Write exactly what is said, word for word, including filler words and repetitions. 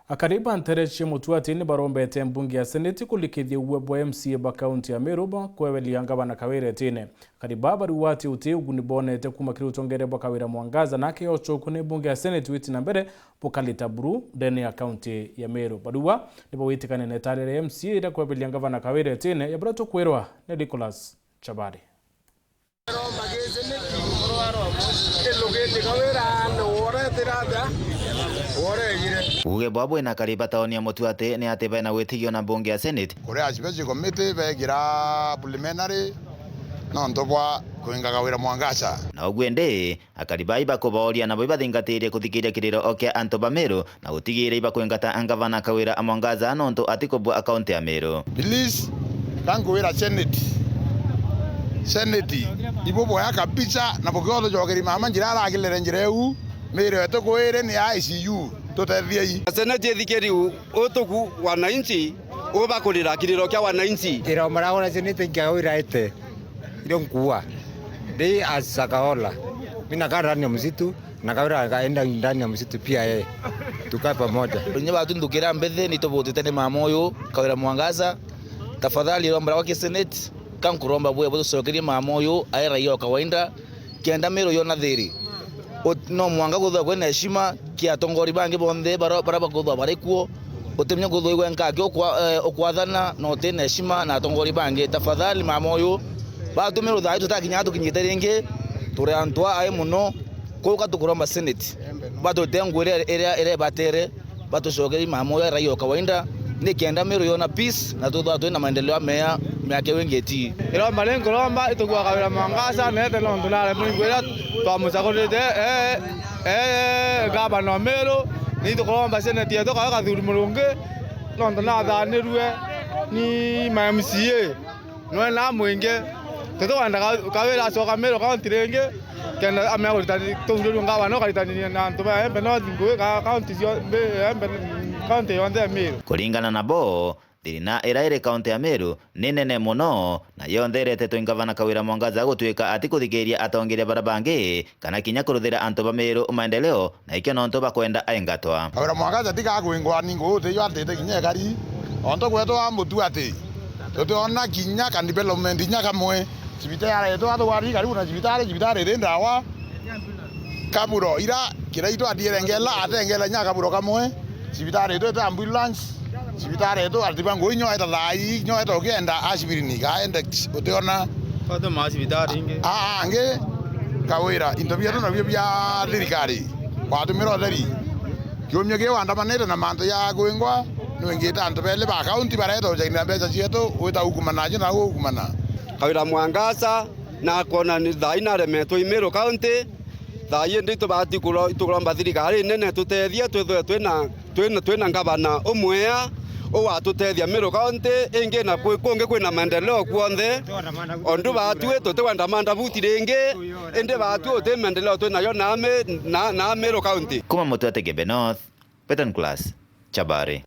Akari ba ntere cia Mutuati ni barombete mbunge ya Seneti kurikithia uwe bwa M C A ba kaunti ya Meru ba kwebelia ngavana Kawira itine. Akari ba bariuga ati uti uguni bonete kuma kiri utongeria bwa Kawira Mwangaza na akiochoku ni mbunge ya Seneti witi na mbere bukarita buru ndene ya kaunti ya Meru. Bariuga ni bawitikania na itare ria M C A iria kwebelia ngavana Kawira itine ya baria tukwirwa ni Nicholas Chabari. Uge bwa bwina akari ba taoni ya Mutuati ni ati bena witigio na mbunge ya Senate. Kuria special committee begira preliminary nontu bwa kwinga Kawira Mwangaza. Na ugu indi, akari bai bakubaoria nabo ibathingatirie kuthikiria kiriro o kia antu ba Meru na gutigiira ibakwingata ngavana Kawira Mwangaza nontu atikubua kaunti ya Meru. Please, ka nkwira Senate. Senate, ibu boya kabisa, na bukiothocokeri mama njira arakilere njira iu, Meru yetu kwiri ni I C U, tutethie. Senate ithikiri u-, utuku wananchi, ubakurira kiriro kia wananchi. Ira mara ora Senate nkia wira ite. Ndio nkuwa. They as Sakaola. Mimi nakaa ndani ya msitu, na Kawira akaenda ndani ya msitu pia yeye. Tukae pamoja. Nye batu ndukira mbethi ni tubutite ni mama uyu, Kawira Mwangaza. Tafadhali, rombera wa ki Senate, ka nkuromba bwe butucokerie mama uyu, ae raia o kawaida, kenda Meru yona thiri. Ut-, no mwanga kuthwa kwina heshima kia atongori bangi bonthe bara, bara bakuthwa bari kuo. Utimenya kuthwa igwe nkaki ukwa-, eh, ukwathana na utina heshima na atongori bangi. Tafadhali mama uyu, batumire uthaai tutakinya tukinyite ringi, turi antu aai muno. Kuuka tukuromba Senate, batute nguo iria, iria, iria ibatere, batucokerie mama uyu raia o kawaida, ni kenda Meru yona peace na tuthwa twina maendeleo mea miaka iu ingi iti. Iromba ni nkuromba itukua Kawira Mwangaza nete nontu naremwe igwira twamucagurite, eh, eh, gavana o Meru, ni tukuromba Senate yetu Kawira Kathuri Murungi, nontu nathanirue ni ma M C A. Nwena mwingi, tutikwenda Ka-, Kawira acoka Meru County ringi, kenda amea kuritani-, tuthurwe ngavana ukaritaniria na antu ba Embe North, ngugi ka-, county cio-, mbi-, Embe, county yonthe ya Meru. Kuringana nabo, thina ira iri kaunti ya Meru ni nene muno, na yonthe iretetwe ni ngavana Kawira Mwangaza gutuika atikuthikiria atongeria bara bangi, kana kinya kuruthira antu ba Meru maendeleo, na ikio nontu bakwenda aingatwa. Kawira Mwangaza tiga kwingwa ni ngugi utiyo atite kinya ekari. Onto kwetwa Mutuati, tutiona kinya ka development inya kamwe. Cibitari yetu athuari karibu na cibitari, cibitari iri ndawa. Kaburo ira Kiraitu athiere ngela, atengela inya kaburo kamwe. Cibitari yetu ite ambulance. Cibitari yetu atiba ngugi nyo eta thaai, nyo eta ukienda ashibiri ni kaende utiona. Twatuma cibitari ingi. Aa, angi, Kawira, into bietu nabio bia thirikari. Watumira utheri. Kiumia kii wandamanite na mantu ya kwingwa, nwingite antu beli ba kaunti bareta ucainira mbeca cietu, wita ukumana acio na ukumana. Kawira Mwangaza, na akona ni thaai naremetwe i Meru County. Thaai indi itubati kuro-, itukuromba thirikari nene tutethie twithwe twina, twina, twina ngavana umwea, ugwatutethia Meru County, ingi na kwi-, kungi kwina maendeleo kwonthe. Ondu batwi tutikwenda mandabuti ringi, indi batwi uti maendeleo twinayo na mi-, na, na Meru County. Kuma Mutuati Gembe North, Beton Class, Chabari.